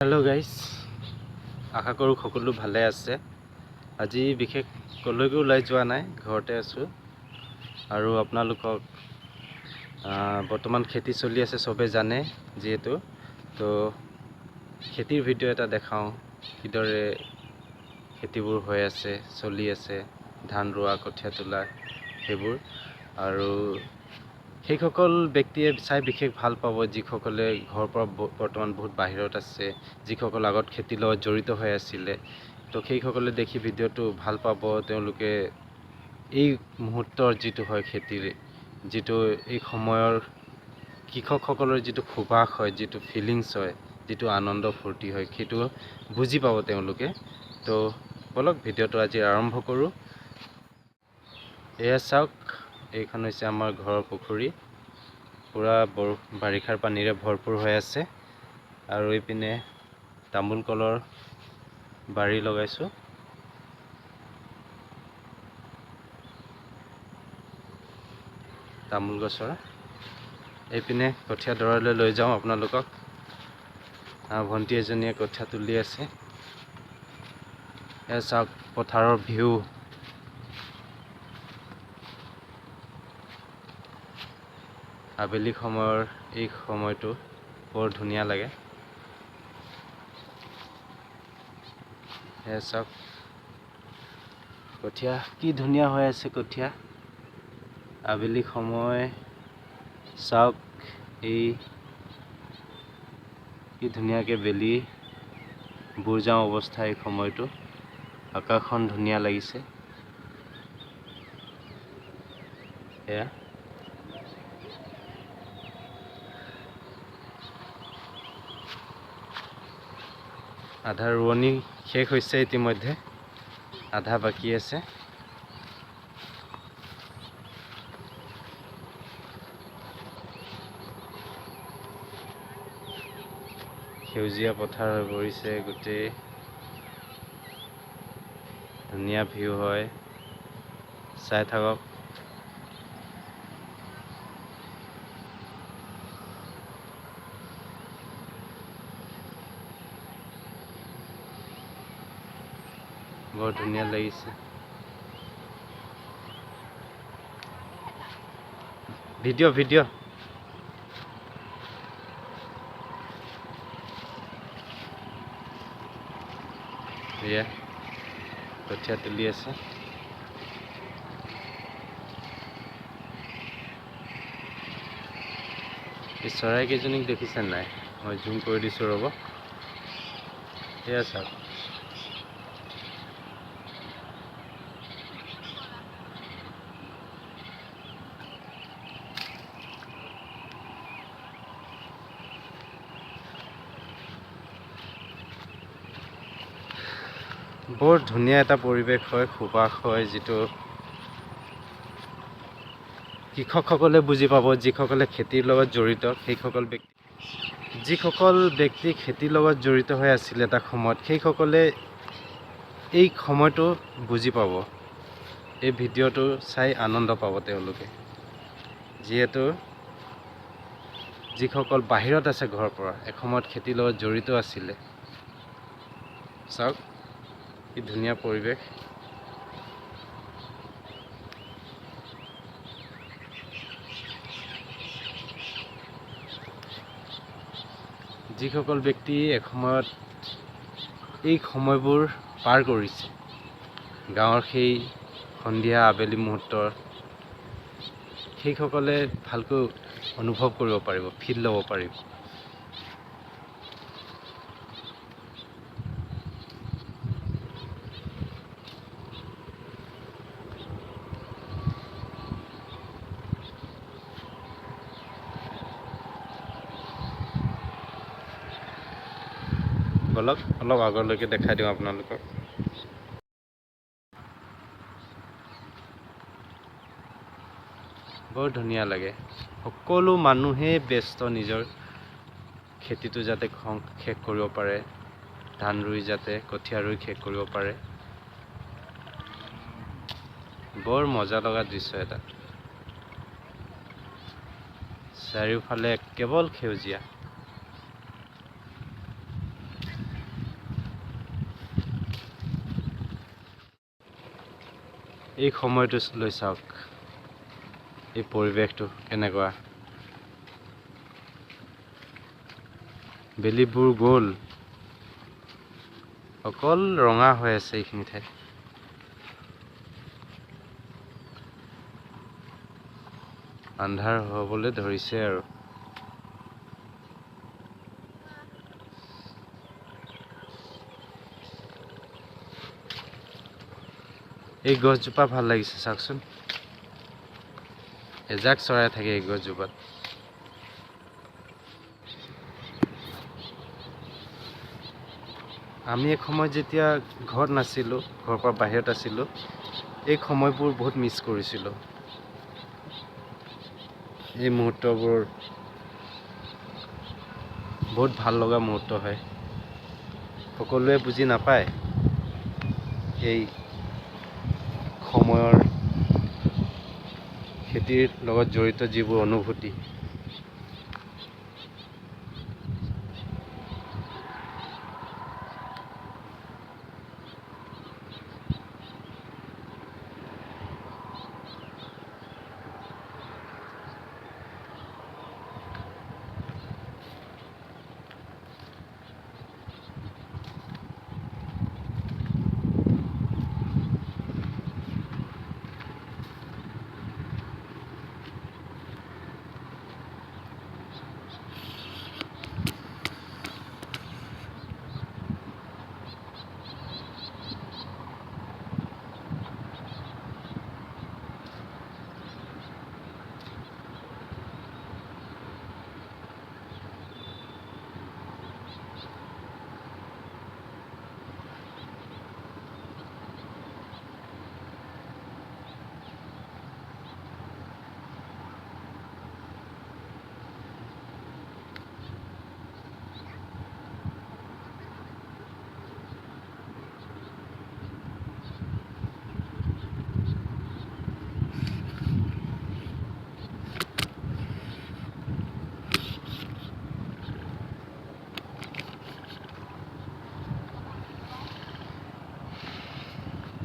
Hello' guys, আশা কৰোঁ সকলো ভালে আছে। আজি বিশেষ ক'লৈকো ওলাই যোৱা নাই, ঘৰতে আছোঁ। আৰু আপোনালোকক বৰ্তমান খেতি চলি আছে, চবে জানে যিহেতু, তো খেতিৰ ভিডিঅ' এটা দেখাওঁ, কিদৰে খেতিবোৰ হৈ আছে, চলি আছে, ধান ৰোৱা, কঠীয়া তোলা সেইবোৰ। আৰু সেইসকল ব্যক্তিয়ে চাই বিশেষ ভাল পাব যিসকলে ঘৰৰ পৰা বৰ্তমান বহুত বাহিৰত আছে, যিসকল আগত খেতিৰ লগত জড়িত হৈ আছিলে। তো সেইসকলে দেখি ভিডিঅ'টো ভাল পাব। তেওঁলোকে এই মুহূৰ্তৰ যিটো হয় খেতিৰ, যিটো এই সময়ৰ কৃষকসকলৰ যিটো সুবাস হয়, যিটো ফিলিংছ হয়, যিটো আনন্দ ফূৰ্তি হয়, সেইটো বুজি পাব তেওঁলোকে। তো ব'লক, ভিডিঅ'টো আজি আৰম্ভ কৰোঁ। এয়া চাওক, এইখন হৈছে আমাৰ ঘৰৰ পুখুৰী। পূৰা বাৰিষাৰ পানীৰে ভৰপূৰ হৈ আছে। আৰু এইপিনে তামোল কলৰ বাৰী লগাইছোঁ। তামোল গছৰ এইপিনে কঠীয়া দৰালৈ লৈ যাওঁ আপোনালোকক। ভণ্টি এজনীয়ে কঠীয়া তুলি আছে। এয়া চাওক পথাৰৰ ভিউ। আবেলি সময়ৰ এই সময়টো বৰ ধুনীয়া লাগে। এয়া চাওক কঠীয়া কি ধুনীয়া হৈ আছে কঠীয়া। আবেলি সময় চাওক, এই কি ধুনীয়াকৈ বেলি বুৰ যাওঁ অৱস্থা এই সময়টো। আকাশখন ধুনীয়া লাগিছে। এয়া আধা ৰোৱনী শেষ হৈছে ইতিমধ্যে, আধা বাকী আছে। সেউজীয়া পথাৰ হৈ পৰিছে গোটেই, ধুনীয়া ভিউ হয়, চাই থাকক। বৰ ধুনীয়া লাগিছে। ভিডিঅ' ভিডিঅ' এয়া কঠীয়া তুলি আছে। এই চৰাইকেইজনীক দেখিছে নাই? মই জুম কৰি দিছোঁ, ৰ'ব। এয়া চাওক, বৰ ধুনীয়া এটা পৰিৱেশ হয়, সুবাস হয়, যিটো কৃষকসকলে বুজি পাব, যিসকলে খেতিৰ লগত জড়িত। সেইসকল ব্যক্তি, যিসকল ব্যক্তি খেতিৰ লগত জড়িত হৈ আছিল এটা সময়ত, সেইসকলে এই সময়টো বুজি পাব। এই ভিডিঅ'টো চাই আনন্দ পাব তেওঁলোকে। যিহেতু যিসকল বাহিৰত আছে ঘৰৰ পৰা, এসময়ত খেতিৰ লগত জড়িত আছিলে। চাওক কি ধুনীয়া পৰিৱেশ। যিসকল ব্যক্তি এসময়ত এই সময়বোৰ পাৰ কৰিছে, গাঁৱৰ সেই সন্ধিয়া আবেলি মুহূৰ্তৰ, সেইসকলে ভালকৈ অনুভৱ কৰিব পাৰিব, ফিল ল'ব পাৰিব। ব'লক, অলপ আগলৈকে দেখাই দিওঁ আপোনালোকক। বৰ ধুনীয়া লাগে। সকলো মানুহেই ব্যস্ত নিজৰ খেতিটো যাতে শেষ কৰিব পাৰে, ধান ৰুই যাতে কঠীয়া ৰুই শেষ কৰিব পাৰে। বৰ মজা লগা দৃশ্য এটা। চাৰিওফালে কেৱল সেউজীয়া। এই সময়টো লৈ চাওক, এই পৰিৱেশটো কেনেকুৱা। বেলিবোৰ গ'ল, অকল ৰঙা হৈ আছে এইখিনি ঠাইত। আন্ধাৰ হ'বলৈ ধৰিছে আৰু। এই গছজোপা ভাল লাগিছে, চাওকচোন, এজাক চৰাই থাকে এই গছজোপাত। আমি এক সময়ত যেতিয়া ঘৰত নাছিলোঁ, ঘৰৰ পৰা বাহিৰত আছিলোঁ, এই সময়বোৰ বহুত মিছ কৰিছিলোঁ। এই মুহূৰ্তবোৰ বহুত ভাল লগা মুহূৰ্ত হয়। সকলোৱে বুজি নাপায় এই সময়ৰ খেতিৰ লগত জড়িত যিবোৰ অনুভূতি।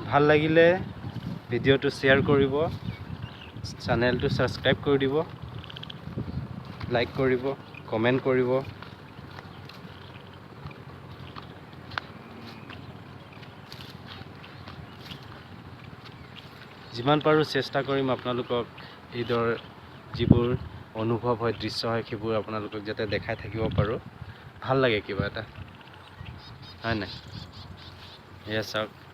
ভাল লাগিলে ভিডিঅ'টো শ্বেয়াৰ কৰিব, চেনেলটো ছাবস্ক্ৰাইব কৰি দিব, লাইক কৰিব, কমেণ্ট কৰিব। যিমান পাৰোঁ চেষ্টা কৰিম আপোনালোকক এইদৰে যিবোৰ অনুভৱ হয়, দৃশ্য হয়, সেইবোৰ আপোনালোকক যাতে দেখাই থাকিব পাৰোঁ। ভাল লাগে কিবা এটা, হয় নাই? এয়া চাওক।